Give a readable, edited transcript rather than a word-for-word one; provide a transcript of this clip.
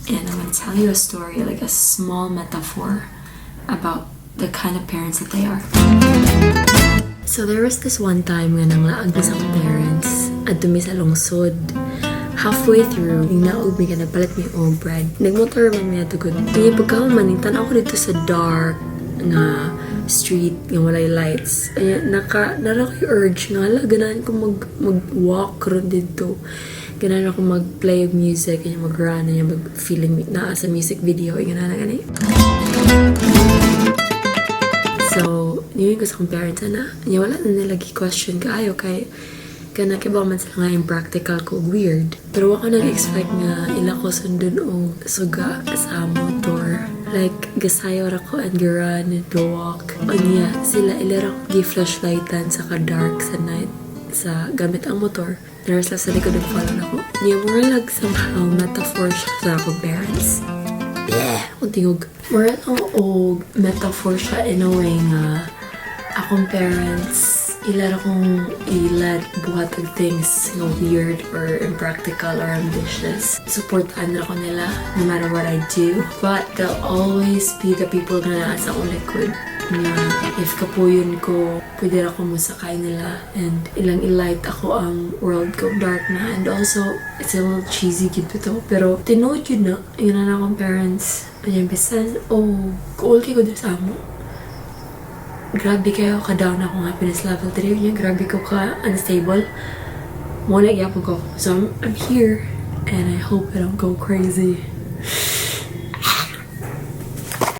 And I'm gonna tell you a story, like a small metaphor about the kind of parents that they are. So there was this one time nga nanglaag mi sa akong parents adto mi sa lungsod. Halfway through, naog mi ka nagpalit mi og bread. Nagmotor man mi ato gud. Kaya pagkahuman, tan-aw ko didto sa dark nga street nga walay lights. Ay, naa ra ko'y urge nga hala, ganahan ko mag walk ron didto. Ganahan ako mag-play og music, kanya mag-run, kanya mag-feeling naa sa music video, ay ganahan na gani. So, niingon ko sa akong parents ana. Nya wala na nila gi-question kaayo kay kana kay man sila nga impractical ko ug weird. Pero wa ko nag-expect nga ila ko sundon og suga sa motor. Like, gasayaw ra ko and run and go walk. Unya, sila ila ra ko gi-flashlightan sa ka-dark sa night sa gamit ang motor. Naa ra sila sa likod nag-follow nako. Nya mura lag somehow metaphor siya sa akong parents. Bleh, akong tingog. Mura lang og metaphor siya in a way nga akong parents ila ra kong i-let buhat og things nga weird or impractical or ambitious. Supportan ra ko nila no matter what I do. But they'll always be the people nga naa sa akong likod nga if kapuyon ko, pwede ra ko mosakay nila and ilang i-light ako ang world ko dark na. And also, it's a little cheesy gyud to, pero tinuod gyud na, yun na akong parents. Ayan, bisan, oh, kuul kay ko diri sa amo. Grabe kayo ka-down akong happiness level diri niya. Grabe ko ka unstable. Mo na gyapon ko. So I'm here and I hope I don't go crazy.